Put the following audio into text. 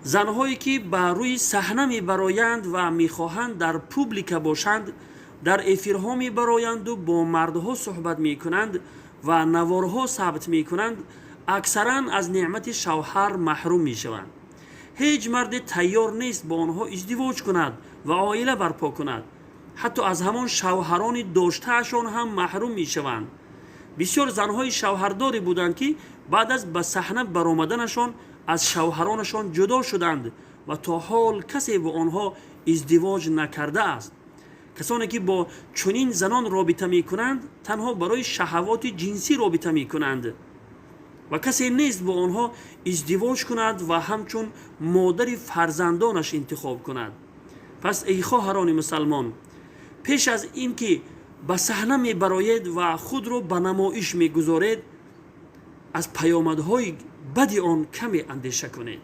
Занҳое ки ба рӯи саҳна мебароянд ва мехоҳанд дар публика бошанд, дар эфирҳо мебароянду бо мардҳо суҳбат мекунанд ва наворҳо сабт мекунанд, аксаран аз неъмати шавҳар маҳрум мешаванд. Ҳеҷ марде тайёр нест бо онҳо издивоҷ кунад ва оила барпо кунад. Ҳатто аз ҳамон шавҳарони доштаашон ҳам маҳрум мешаванд. Бисёр занҳои шавҳардоре буданд, ки баъд аз ба саҳна баромаданашон аз шавҳаронашон ҷудо шуданд ва то ҳол касе бо онҳо издивоҷ накардааст. Касоне ки бо чунин занон робита мекунанд, танҳо барои шаҳавоти ҷинсӣ робита мекунанд ва касе нест бо онҳо издивоҷ кунад ва ҳамчун модари фарзандонаш интихоб кунад. Пас эй хоҳарони мусалмон, пеш аз ин ки ба саҳна мебароед ва худро ба намоиш мегузоред, аз паёмадҳои бади он каме андеша кунед.